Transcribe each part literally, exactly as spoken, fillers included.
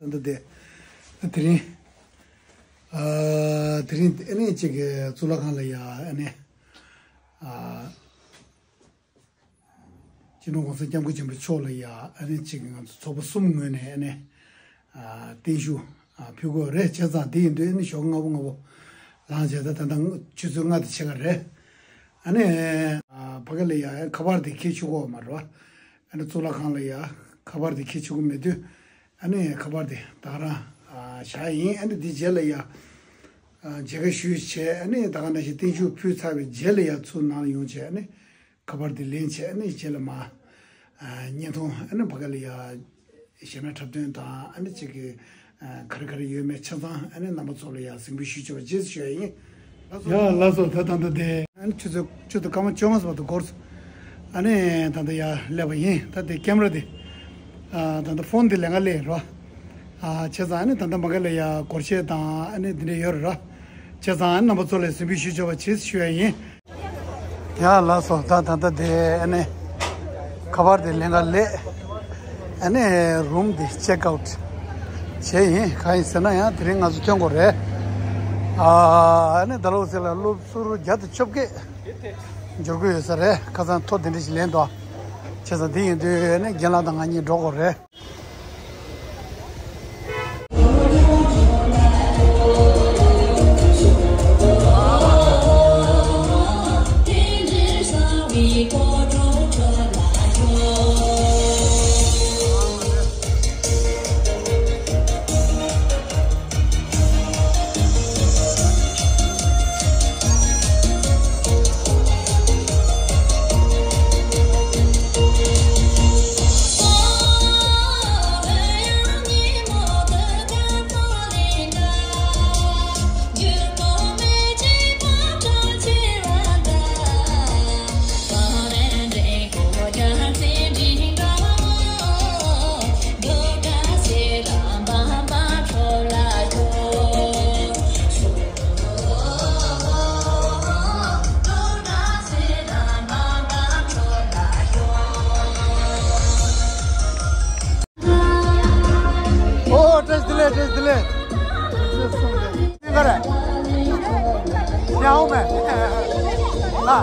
ད་ལྟ་དེ་དེ་རིང་ཨ་དེ་རིང་ཨ་ནི་གཅིག་གི་གཙུག་ལག་ཁང་ལ་ཡ་ཨ་ནི་ཨ་སྤྱི་ནོར་༸གོང་ས་༸སྐྱབས་མགོན་ཆེན་པོ་མཆོག་ལ་ཡ་ཨ་ནི་གཅིག་གི་ང་ཚོ་ཚོགས་པ་གསུམ་ངོས་ནས་ཨ་ནི་ཨ་བརྟན་བཞུགས་ཨ་ཕུལ་དགོས་རེད། བྱས་ཙང་དེ་ཡིན་དུས་ཨ་ནི་ཞོགས་སྔ་པོ་སྔ་པོ་ལངས་བྱས། ད་ད་ལྟ་ཆུ་ཚོད་ལྔ་དང་ཕྱེད་ཀ་རེད། ཨ་ནི་ཨ་ཕ་གི་ལ་ཡ་ཁ་པར་དེ་འཁྱེར་ཆོག་གི་ཡོད་མ་རེད་བ། ཨ་ནི་གཙུག་ལག་ཁང་ལ་ཡ་ཁ་པར་དེ་འཁྱེར་ཆོག་གི་མེད་དུས། ཨ་ནི་ཁ་པར་དེ་ད་ག་རང་ཨ་བཞག་ཡིན། ཨ་ནི་དེ་རྗེས་ལ་ཡ་ཨ་མཇལ་ཁ་ཞུས་བྱས། ཨ་ནི་ད་ག་ནང་བཞིན་བརྟན་བཞུགས་ཕུལ་ཚར་བའི་རྗེས་ལ་ཡ་ཚུར་ནང་ལ་ཡོང་བྱས། ཨ་ནི་ཁ་པར་དེ་ལེན་བྱས། ཨ་ནི་རྗེས་ལ་མར་ཨ་བརྙན་ཐུང་ཨ་ནི་ཕ་གི་ལ་ཡ་གཞས་མའི་འཁྲབ་སྟོན་དང་ཨ་ནི་གཅིག་གི་ཨ་ག་རེ་ག་རེ་ཡོད་མེད་ཆ་ཚང་ཨ་ནི་རྣམ་པ་ཚོ་ལ་ཡ་གཟིགས་འབུལ་ཞུ་ཆོག་པ་བྱེད་ཞུ་ཡ་ཡིན། ཡ་ལགས་སོ། ད་ད་ལྟ་དེ་ཨ་ནི་ཆུ་ཚོད་ཆུ་ཚོད་སྐར་མ་བཅོ་ལྔ་ཙམ་དུ་འགོར་སོང་། ཨ་ནི་ད་ལྟ་ཡར་སླེབས་པ་ཡིན། ད་དེ་ཀེམ་ར་དེ་ཨ་ད་ལྟ་ཕོན་དེ་ལེན་ག་སླེབས་རོ། ཨ་བྱས་ཙང་ཨ་ནི་ད་ལྟ་མ་ག་ལ་ཡ་སྒོར་གཞས་དང་ཨ་ནི་དེ་འདྲ་ཡོད་རེད་རོ། བྱས་ཙང་ཨ་ནི་རྣམ་པ་ཚོ་ལ་གཟིགས་འབུལ་ཞུ་ཆོག་པ་བྱེད་ཞུ་ཡ་ཡིན། ཡ་ལགས་སོ། ད་ད་ལྟ་དེ་ཨ་ནི་ཁ་པར་དེ་ལེན་ག་སླེབས། ཨ་ནི་རུམ་དེ་ཅེག་ཨའུཊ་བྱས་ཡིན། གང་ཡིན་ཟེར་ན་ཡང་དེ་རིང་ང་ཚོ་ཐོན་དགོས་རེད། ཨ་ཨ་ནི་ད་ལོ་ཟེར་ལ་སློབ་ཟུར་བརྒྱ་དང་བཅོ་བརྒྱད་འབྱོར་གི་ཡོད་ས་རེད། ཁ་སང་ཐོ་དེ་འདྲ་ཞིག་ལེན་འདུག། བྱས་ཙང་དེ་ཡིན་དུས་ཨ་ནི་རྒན་ལགས་དང་ང་གཉིས་འགྲོ་དགོས་རེད། ཨོ། བཀྲ་ཤིས་བདེ་ལེགས། བཀྲ་ཤིས་བདེ་ལེགས། མིང་ག་རེ། ཉའོ་མེ། ཨ།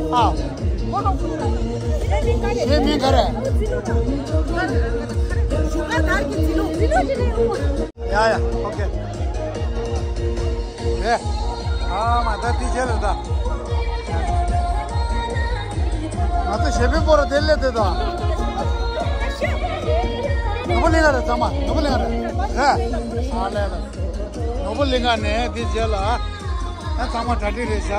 ཨ། ཁྱེད་མིང་ག་རེ། ཡ་ཡ། ཨོ་ཁེ། ཨེ། ཨ་མ་ད་དེ་བྱས་ལ་ད། ང་ཚོ་གཞས་པའི་སྐོར་དེ་སླེབས་དེ་ད། ནོར་བུ་གླིང་ག་རེད་ཚང་མ། ནོར་བུ་གླིང་ག་རེད། རེད། ཨ་ལས་ལ། ནོར་བུ་གླིང་ག་ནས་དེ་བྱས་ལ། ཨ་ཚང་མ་གྲ་སྒྲིག་རེད་ཤག།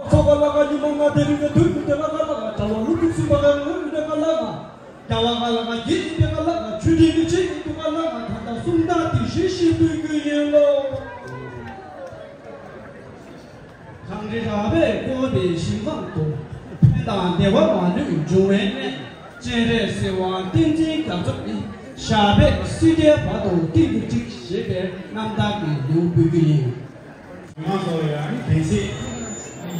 ཚོགས་པ་ལ་ཀ་ཉི་མ་ལྔ་དེ་རིང་གི་དུས་ཀྱི་དེ་ལ་ཀ་ལ་ཀ་གྲྭ་བ་ལུག་གི་སྲིད་པ་ཀ་ལུག་གི་དེ་ཀ་ལ་ཀ་རྒྱ་བ་ཀ་ལ་ཀ་རྒྱལ་གྱི་དེ་ཀ་ལ་ཀ་ཆུ་དེ་གི་ཆེ་གི་དུ་ཀ་ལ་ཀ་ད་ལྟ་གསུམ་དང་དེ་བཞི་ཞིག་ཕུལ་རྒྱུ་ཡིན་ལོ། གངས་རི་ར་བས་བསྐོར་བའི་ཞིང་ཁམས་དུ། ཕན་དང་བདེ་བ་མ་ལུས་འབྱུང་བའི་གནས། སྤྱན་རས་གཟིགས་དབང་བསྟན་འཛིན་རྒྱ་མཚོ་ནི། ཞབས་པད་སྲིད་མཐའི་བར་དུ་གཏིང་དུ་བསྒྲིགས་ཞེས་པའི་རྣམ་ཐར་གྱི་ལེའུ་ཕུལ་རྒྱུ་ཡིན། ང་ཚོ་ཡང་གལ་སྲིད་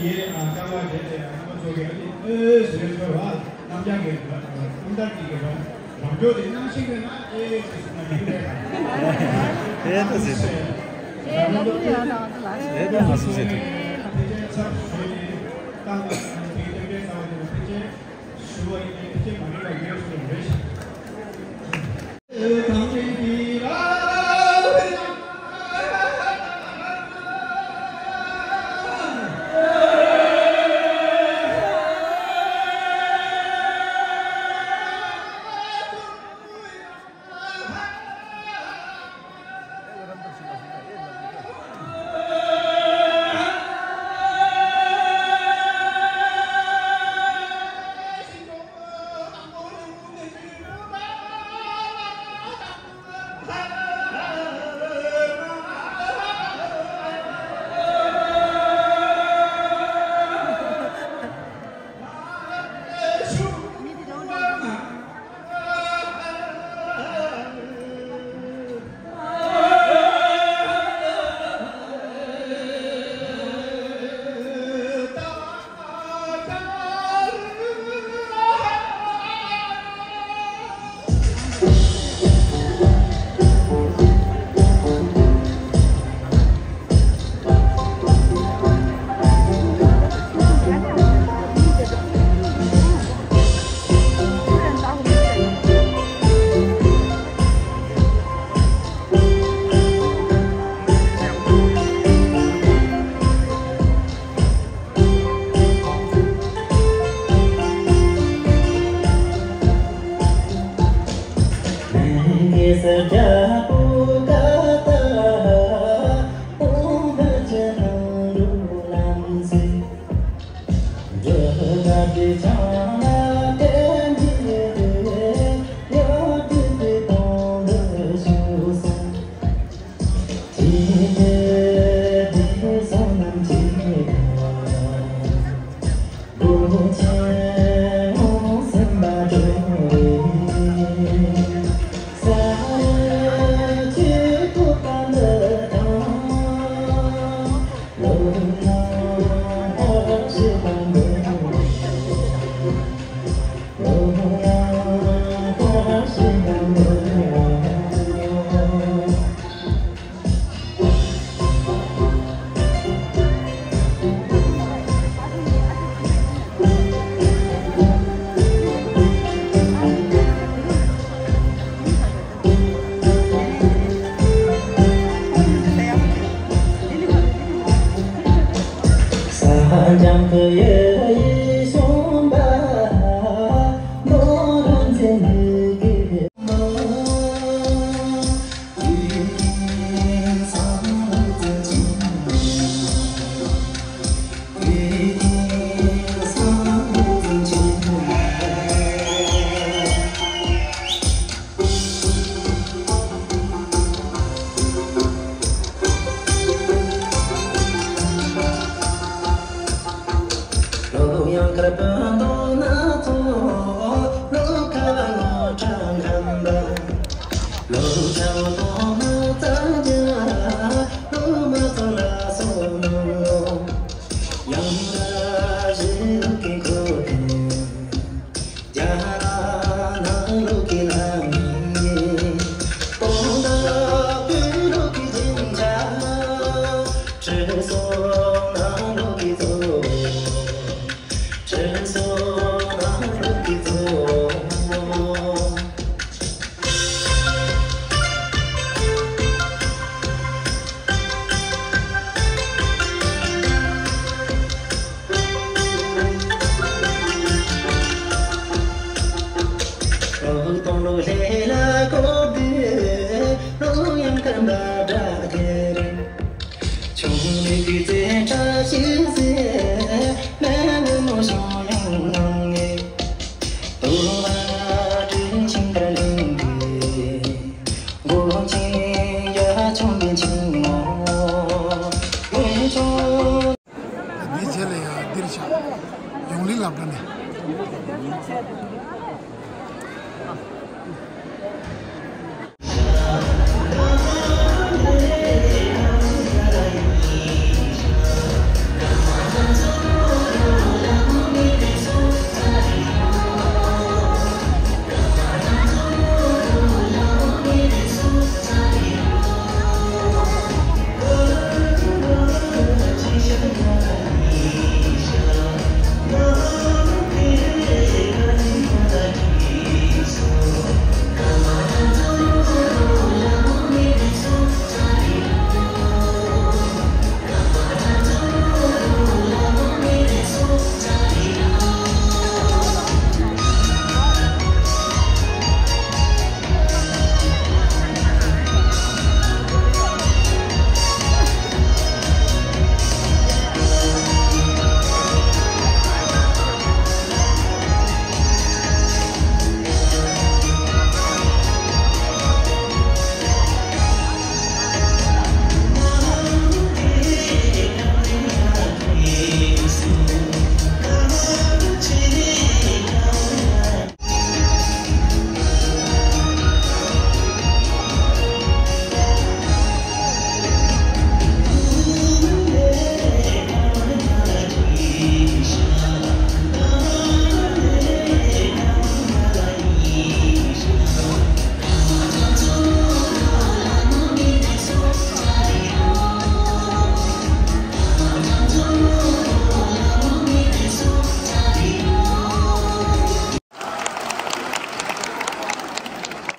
ཡེ་ཨ་ཀ་བ་དེ་དེ་རྣམ་པ་ཚོ་གི་ཨ་ནི་ཨེ་ཟེར་ཚོར་བ་རྣམ་རྒྱལ་གྱི་རྣམ་ཐར་གྱི་གི་རང་རང་སྐྱོ་དེ་གནང་ཤེས་པས་ན་ཨེ་ཟེར་ན་མི་འདུག་གས། དེ་ལྟ་ཟེར་དེ་ལྟ་ང་སུ་ཟེར་དེ། དེ་ཚར་ཞུས་ནས་ཏང་དང་དེ་གི་དེ་འདྲའི་རྩ་བ་དེ་ལ་ཕལ་ཆེར་ཞུ་བ་ཡིན་ནའི་ཕལ་ཆེར་མ་རིག་པ་ཡོད་ཟེར་རེད། འདིའི་རྗེས་ལ་ཡང་འདིར་བཞག་ཡོང་ལི་ལབ་འདྲ་ནས།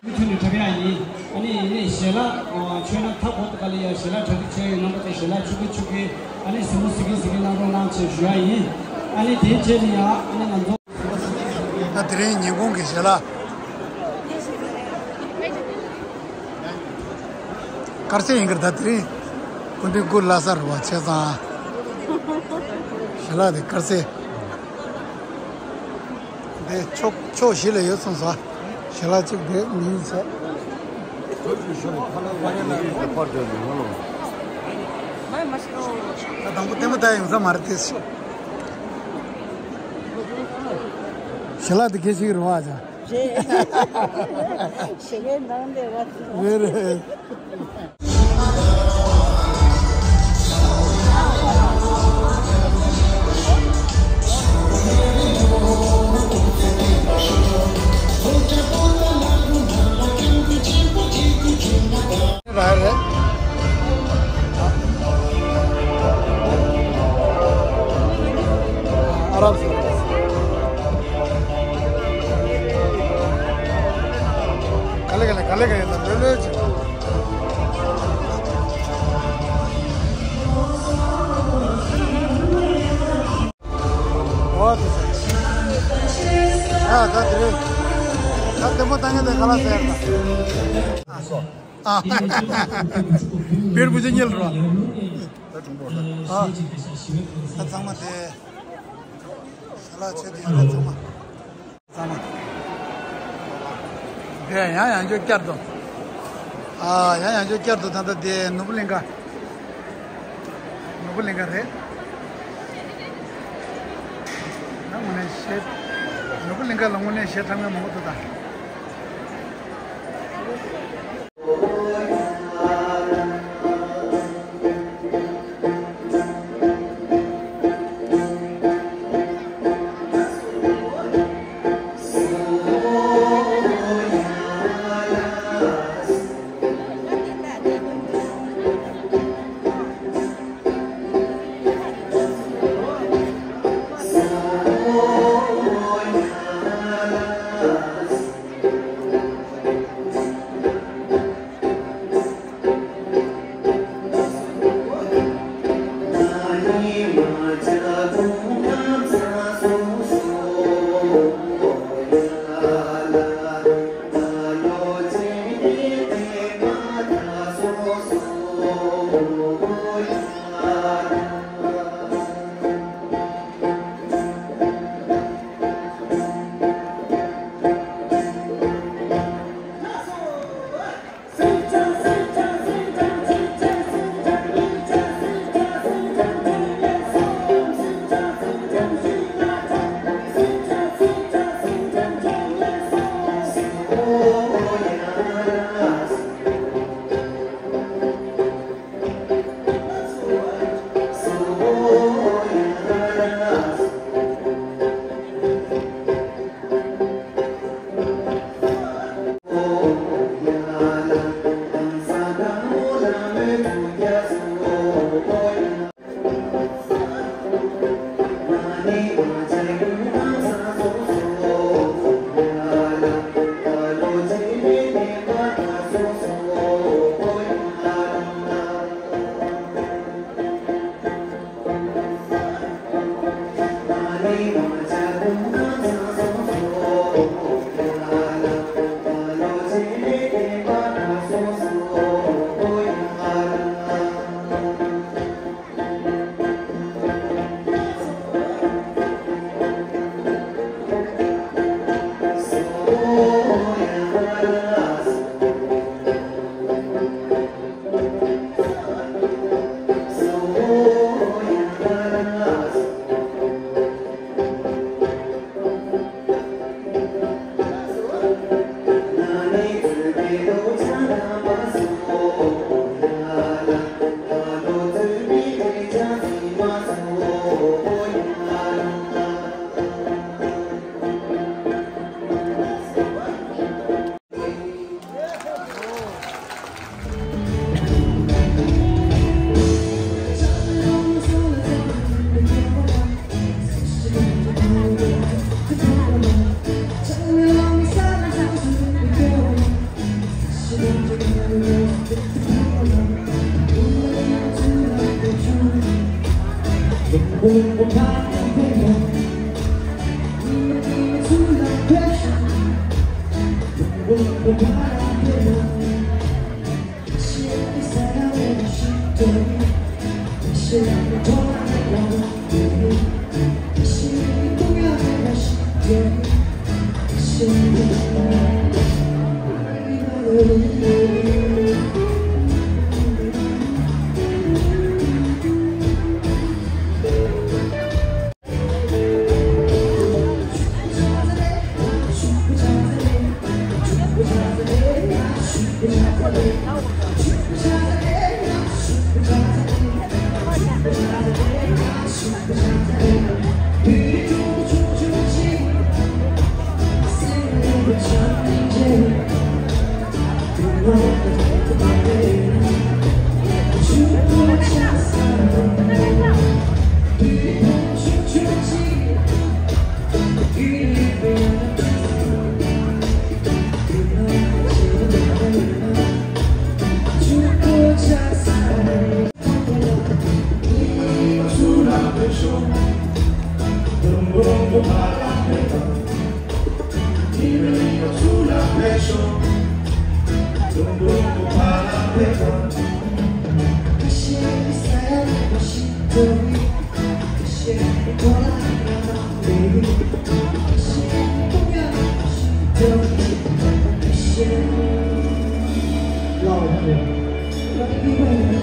མུ་མཐུད་ནས་གྲུབ་ཡ་ཡིན། ཨ་ནི་ཡིན་ནའི་ཞལ་ལག་མཆོད་ན་ཐབ་ཁོ་ཐག་ག་ལ་ཡ་ཞལ་ལག་གྲ་སྒྲིག་བྱས་ཡོད། རྣམ་པ་ཚོ་ཞལ་ལག་མཆོད་ཀྱི་མཆོད་ཀྱི། ཨ་ནི་གཟིགས་མོ་གཟིགས་ཀྱི་གཟིགས་ཀྱི་གནང་རོགས་གནང་ཞེས་ཞུ་ཡ་ཡིན། ཨ་ནི་དེའི་རྗེས་ལ་ཡ་ཨ་ནི་ང་ཚོ། ད་དེ་རིང་ཉིན་གུང་གི་ཞལ་ལག་དཀར་ཟས་ཡིན་གྱི་རེད། ད་དེ་རིང་སྐུ་མདུན་སྐུ་ལྷ་ས་རུ་བ་བྱས་ཙང་། ཞལ་ལག་དེ་དཀར་ཟས། དེ་ཕྱོགས་ཕྱོགས་བཞི་ལ་ཡོད་གསུངས་སོ། ཞལ་ལག་གཅིག་དེ་མིན་བྱས། ཕར་འགྲོ་ནས་ང་ལ། ད་དང་པོ་ལྟད་མོ་ལྟ་ཡོང་ས་མ་རེད་དེ། ཞལ་ལག་དེ་སྐད་ཤེས་ཀྱི་རེད་བ་ཅང་། རེད། ཞལ་ལག་ནང་དེ་ར། རེད་རེད། ར་རེད། ཨ་རབ་སུ། ག་ལེ་ག་ལེ་ག་ལེ་ག་ལེ་ད་ལོས་ལོས་བྱེད། འོ་དེ། ཨ་ད་དེ་རེད། ད་ལྟད་མོ་ལྟ་མཁན་དེ་ག་ལ་ཟེར་ད། ཨ། དཔེར་བུ་ཅི་ཉལ་རོ། ཨ། ད་ཚང་མ་དེ། ཞལ་ལག་ཆེད་དུ་ཡོད་རེད་ཚང་མ། ཚང་མ། དེ་ཡང་ཡང་བསྐྱར་བསྐྱར་དུ། ཨ། ཡང་ཡང་བསྐྱར་བསྐྱར་དུ་ད་ལྟ་དེ་ནོར་བུ་གླིང་ག། ནོར་བུ་གླིང་ག་རེད། ད་དངོས་གནས་གཞས། ནོར་བུ་གླིང་ག་ལ་དངོས་གནས་གཞས་གྲགས་མཁན་མང་པོ་འདུག་ད།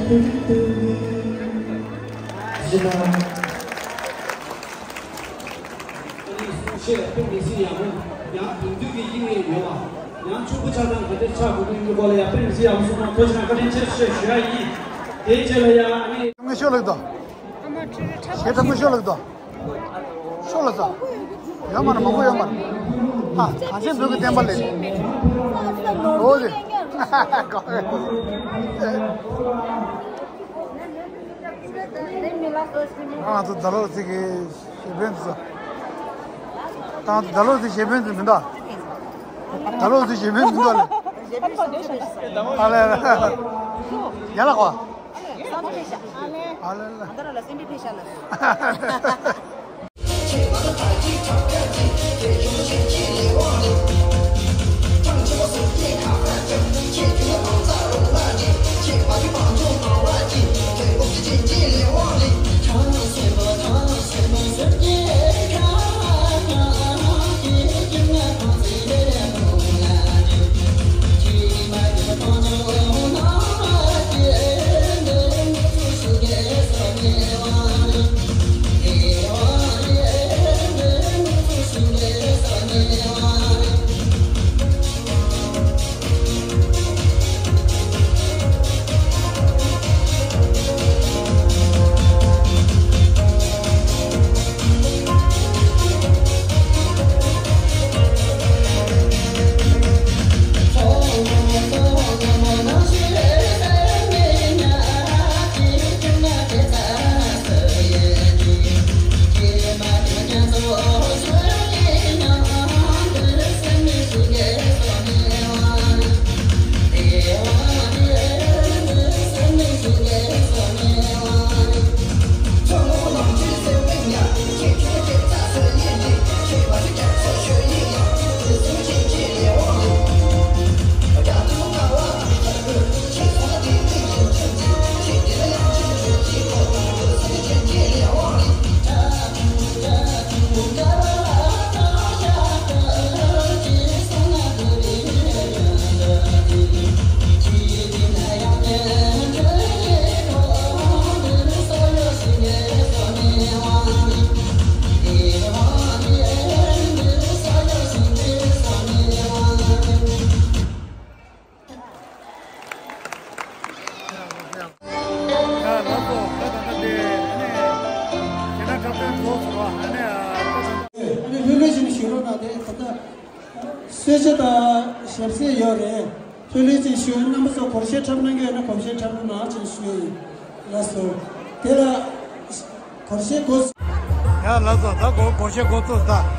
ཨ་ནི་གསུང་བཤད་དཔེ་མི་སྲིད་ཡག་པོ། ཡང་དེང་དུས་ཀྱི་དབྱིངས་ལས་ཡོད་པ། ཡང་ཕྱུག་པོ་ཆགས་སྟངས་ག་འདྲ་ཆགས་དགོས་ཀྱི་ཡོད་སྐོར་ལ་ཡང་དཔེ་མི་སྲིད་ཡག་པོ་གསུངས་གནང་། ཐུགས་རྗེ་ཆེ་གནང་། བཀའ་དྲིན་ཆེ་ཞུ་ཞུ་ཡ་ཡིན། དེའི་རྗེས་ལ་ཡང་ཨ་ནི། ངས་ཤོད་ལེགས་དོ། ཞེ་དྲག་པོ་ཤོད་ལེགས་དོ། ཤོད་ལེགས་དོ། ཡོད་མ་རེད། མང་པོ་ཡོད་མ་རེད། ཨ། གངས་ཅན་བོད་ཀྱི་བསྟན་པ་ལས། འོ་དེ། ང་ཚོ་ད་ལོ་ཚིག་གི་གཞས་འཕེན་དུ། ད་ང་ཚོ་ད་ལོ་ཚིག་གཞས་འཕེན་དུ་མི་འདུག་ད་ལོ་ཚིག་གཞས་འཕེན་དུ་མི་འདུག་ལེ། ཨ་ལེ་ལེ། ཡ་ལགས་པ། ཨ་ལེ་ལེ། ཨ་ནི་ལྷོད་ལྷོད་བྱས་ནས་བཞུགས་རོགས་གནང་སྟེ། ད་ལྟ་གསོལ་ཇ་དང་ཞབས་བསིལ་ཡོད་རེད། ལྷོད་ལྷོད་ཅིག་བཞུགས། རྣམ་པ་ཚོ་སྒོར་གཞས་འཁྲབ་གནང་གི་ཡོད་ན་སྒོར་གཞས་འཁྲབ་རོགས་གནང་ཅེས་ཞུ་ཡི། ལགས་སོ། དེ་ལ་སྒོར་གཞས་འགོ། ཡ་ལགས་སོ། ད་སྒོར་སྒོར་གཞས་འགོ་བཙུགས་ད།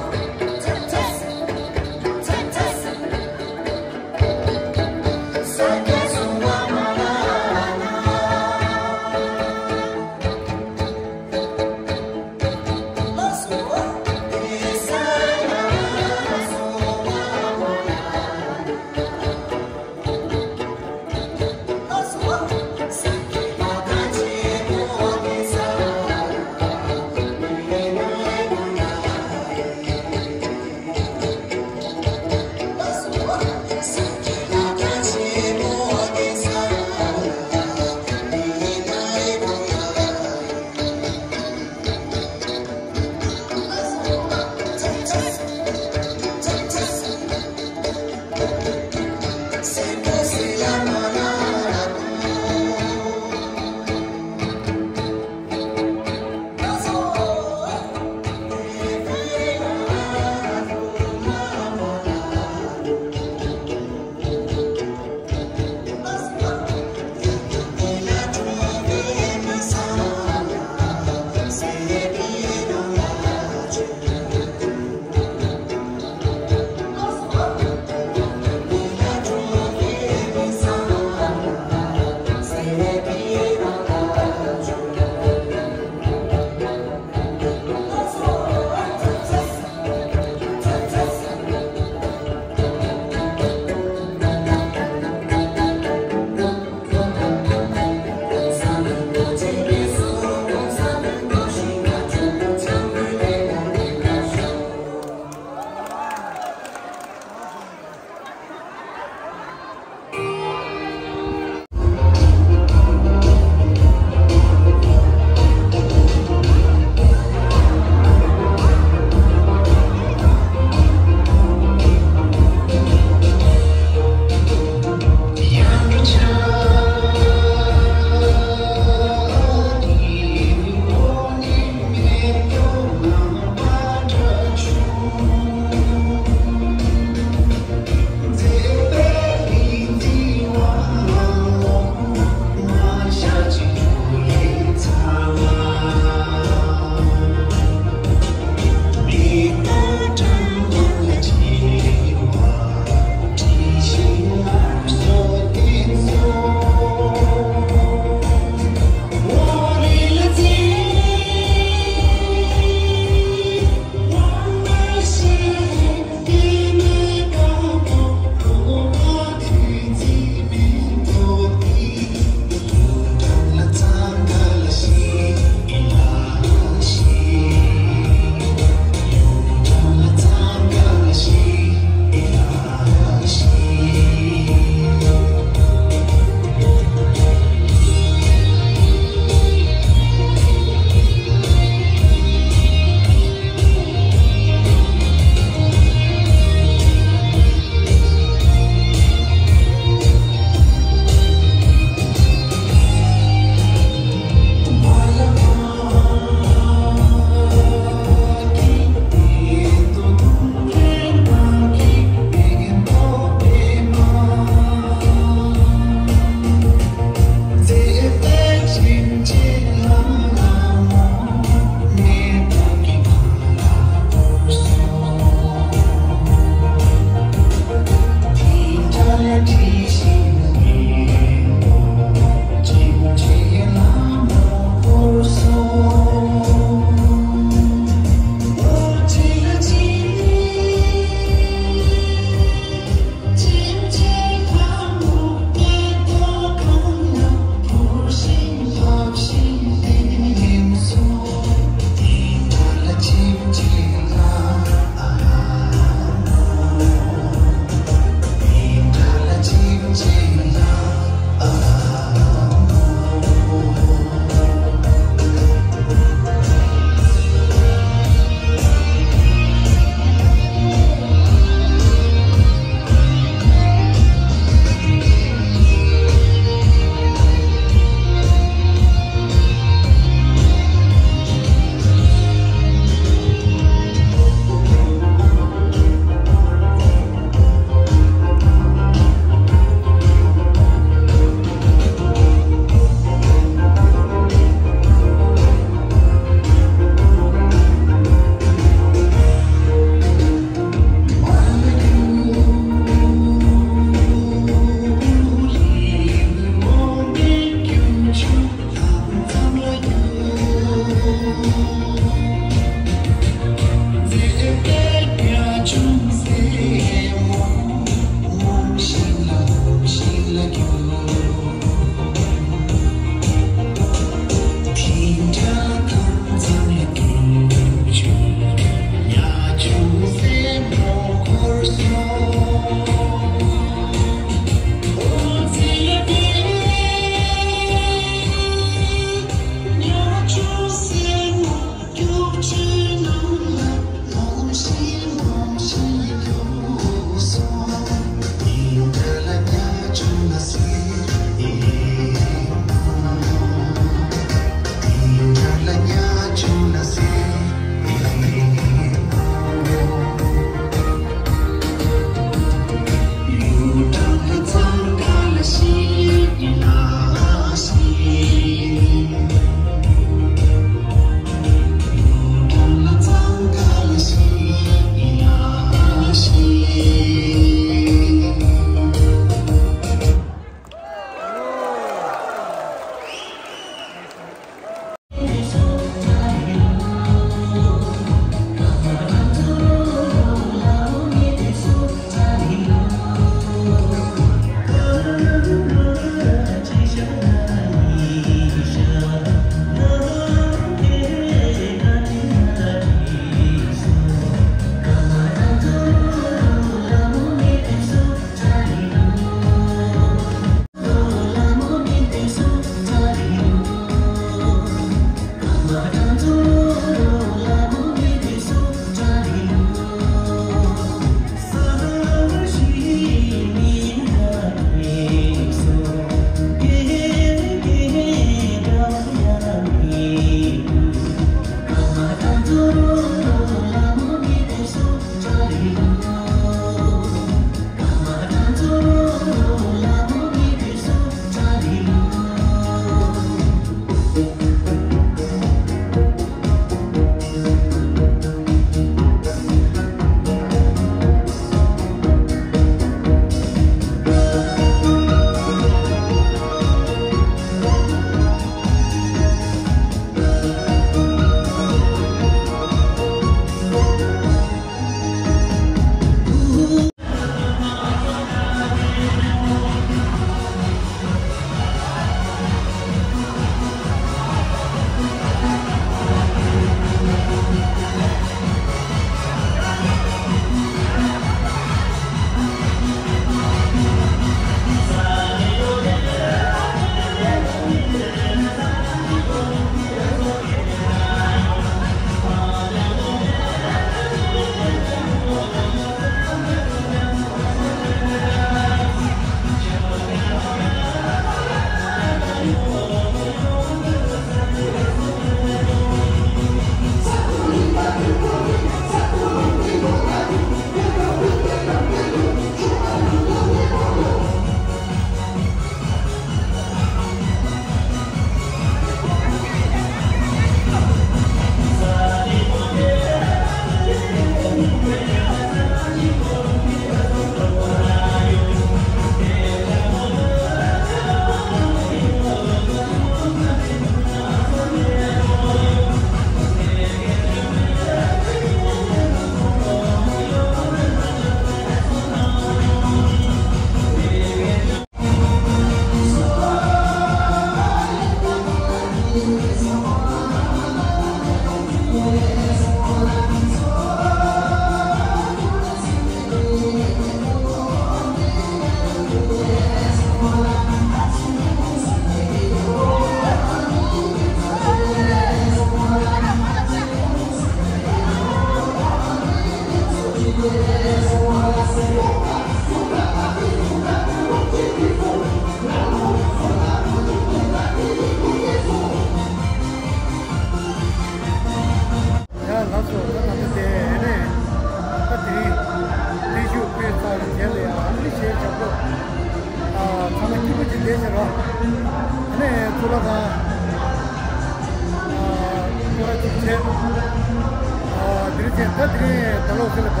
ཆེ། ཨ། དེ་རིང་ཆེ། ད་དེ་རིང་ད་ལོ་ཟེར་ལ་ད་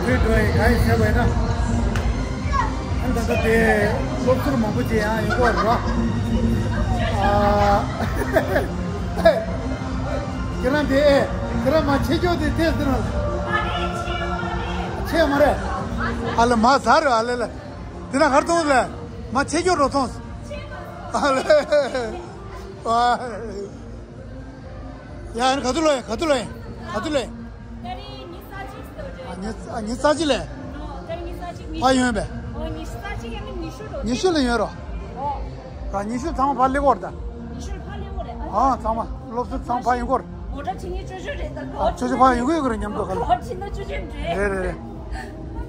དུས་འགྲོ་ཡི་ག་ཡི་ཟེར་བས་ན། ཨ། ད་ལྟ་དེ་སློབ་ཟུར་མང་པོ་ཅིག་ཡང་ཡོང་གི་རེད་བ། ཨ། ཁྱེད་རང་དེ་ཨེ། ཁྱེད་རང་མ་ཆེ་ཁྱོད་དེ་ཐེ་ཟེར་ན། ཆེ་མ་རེད། ཨ་ལ་མ་ཟ་རེད། ཨ་ལ་ལ། དེ་ན་གར་ཐོང་ལ། མ་ཆེ་ཁྱོད་རོ་ཐོང་། ཨ་ལ། ཨ། ཡ། ཨ་ནི་ག་དུས་ལོ་ཡིན། ག་དུས་ལོ་ཡིན། ག་དུས་ལོ་ཡིན། ད་རེས་ཉི་ཤུ་རྩ་གཅིག་ཟེར་བ་རེད། ཨ། ཉི་ཨ། ཉི་ཤུ་རྩ་གཅིག་ལས། ད་རེས་ཉི་ཤུ་རྩ་གཅིག་ཉི་ཕ་ཡོང་བས། ཨོ། ཉི་ཤུ་རྩ་གཅིག་ཡང་ཉི་ཤུ་རོ། ཉི་ཤུ་ལ་ཡོང་རོ། ཨོ། ད་ཉི་ཤུ་ཚང་མ་ཕར་སླེབས་ཀྱི་ཡོད་རེད་ད། ཉི་ཤུ་ཕར་སླེབས་ཀྱི་ཡོད་རེད། ཨ། ཚང་མ་སློབ་ཟུར་ཚང་མ་ཕར་ཡོང་གི་ཡོད་རེད། ངོ་སྤྲོད་བྱེད་མཁན་ཅོ་ཅོ་རེད་ད། ཨ། ཅོ་ཅོ་ཕར་ཡོང་གི་ཡོད་རེད། མཉམ་དུ་ག་ལ། ཁོ་ཕྱིན་ན་ཅོ་ཅོ་འགྲོ་ཡ་རེད། རེད་རེད་རེད།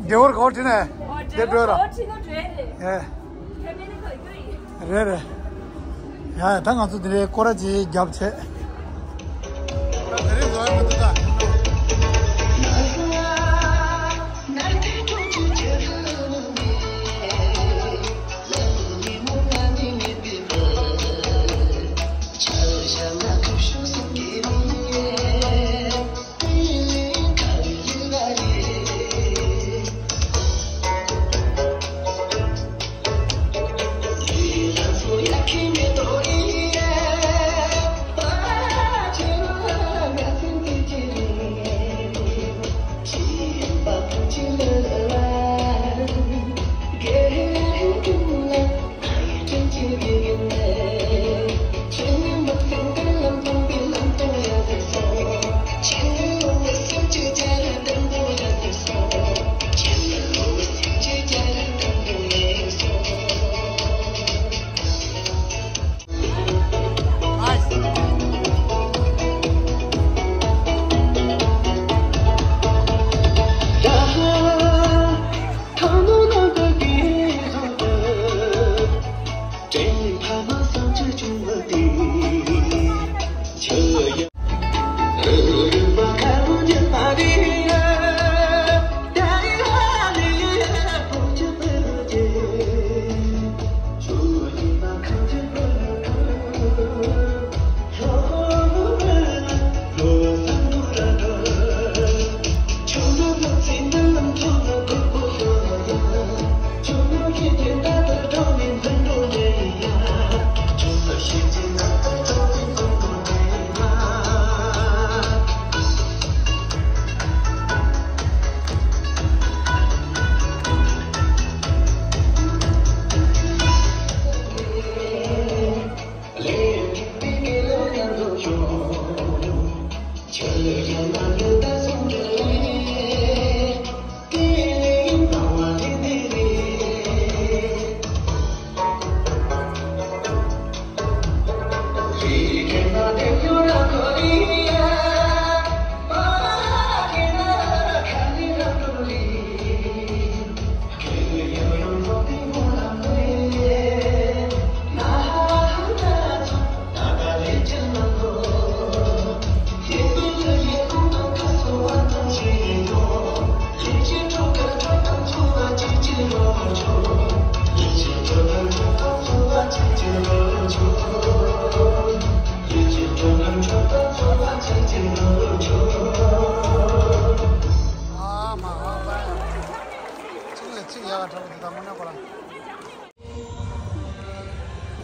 བདེ་བར་ག་བར་ཁྲིད་ནས། ཨོ། བདེ་འགྲོ་ཡ་ར། ཁོ་ཕྱིན་ན་འགྲོ་ཡ་རེད། ཨེ། ཁྱོད་མེད་ན་ཁོ་ཡོད་ཡིན། རེད་རེད། ཡ་ཡ། ད་ང་ཚོ་འདི་རེད། སྐོར་ར་ཅིག་རྒྱབ་བྱས། ད་དེ་རིང་ལོ་ཡ་མི་འདུག་ད།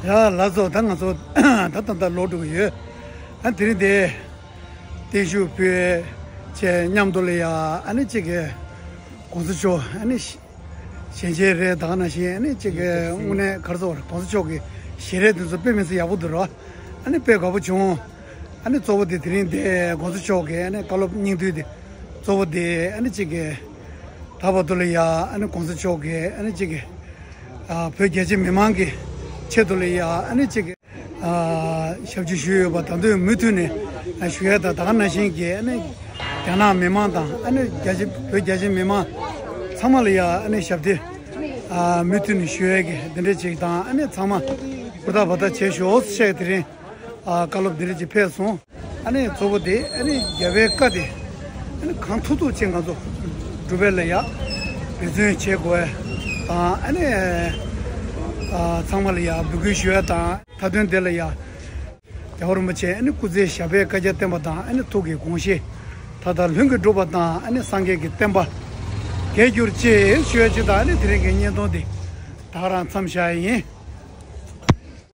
ཡ་ལགས་སོ། ད་ང་ཚོ་ད་ད་ད་ལོག་འགྲོ་གི་ཡོད། ཨ། དེ་རིང་དེ་བརྟན་བཞུགས་ཕུལ་བྱས་མཉམ་དུ་ལ་ཡ། ཨ་ནི་གཅིག་གི་གོང་ས་མཆོག་ཨ་ནི་ཞལ་མཇལ་རེད། ད་ག་ནང་བཞིན་ཨ་ནི་གཅིག་གི་དངོས་གནས་ག་རེ་ཟེར་དགོས་རེད། གོང་ས་མཆོག་གི་ཞལ་རས་དེ་ཚོ་དཔེ་མི་སྲིད་ཡག་པོ་འདུག་ར། ཨ་ནི་དཔེ་དགའ་པོ་བྱུང་། ཨ་ནི་གཙོ་བོ་དེ་དེ་རིང་དེ་གོང་ས་མཆོག་གི་ཨ་ནི་བཀའ་སློབ་སྙིང་བསྡུས་དེ་གཙོ་བོ་དེ་ཨ་ནི་གཅིག་གི་ད་བར་དུ་ལ་ཡ། ཨ་ནི་གོང་ས་མཆོག་གི་ཨ་ནི་གཅིག་གི་ཨ། བོད་རྒྱ་ཆེ་མི་མང་གི་ཆེད་དུ་ལ་ཡ། ཨ་ནི་གཅིག་གི་ཨ། ཞབས་ཕྱི་ཞུས་ཡོད་པ་ད་དུང་མུ་མཐུད་ནས་ཨ། ཞུ་ཡ་དང་། ད་ག་ནང་བཞིན་གྱི་ཨ་ནི་རྒྱ་ནག་མི་མང་དང་། ཨ་ནི་རྒྱ་ཆེ་བོད་རྒྱ་ཆེ་མི་མང་ཚང་མ་ལ་ཡ། ཨ་ནི་ཞབས་བརྟན་ཨ། མུ་མཐུད་ནས་ཞུ་ཡ་གི་དེ་འདྲ་ཅིག་དང་། ཨ་ནི་ཚང་མ་ཧུར་ཐག་འབད་ཐག་བྱེད་ཤོག་ཟེར། དེ་རིང་ཨ། བཀའ་སློབ་འདི་འདྲ་ཅིག་ཕེབས་སོང་། ཨ་ནི་གཙོ་བོ་དེ་ཨ་ནི་རྒྱལ་བའི་བཀའ་དེ་ཨ་ནི་གང་ཐུབ་ཐུབ་ཅིག་ང་ཚོ་སྒྲུབ་པའི་ལ་ཡ། འབད་བརྩོན་བྱེད་དགོས་དང་། ཨ་ནི་ཨ། ཚང་མ་ལ་ཡ་འབོད་སྐུལ་ཞུ་ཡ་དང་། མཐའ་དོན་དེ་ལ་ཡ། རྒྱལ་བ་རིན་པོ་ཆེ་ཨ་ནི་སྐུ་ཚེ་ཞབས་པད་བསྐལ་བརྒྱར་བརྟན་པ་དང་ཨ་ནི་ཐུགས་ཀྱི་དགོངས་བཞེད་ད་ལྟ་ལྷུན་གྱིས་གྲུབ་པ་དང་ཨ་ནི་སངས་རྒྱས་ཀྱི་བསྟན་པ་རྒྱས་གྱུར་ཅིག་ཞུ་ཡ་ཅིག་དང་ཨ་ནི་དེ་རིང་གི་བརྙན་ཐུང་འདི་ད་ག་རང་མཚམས་བཞག་ཡིན།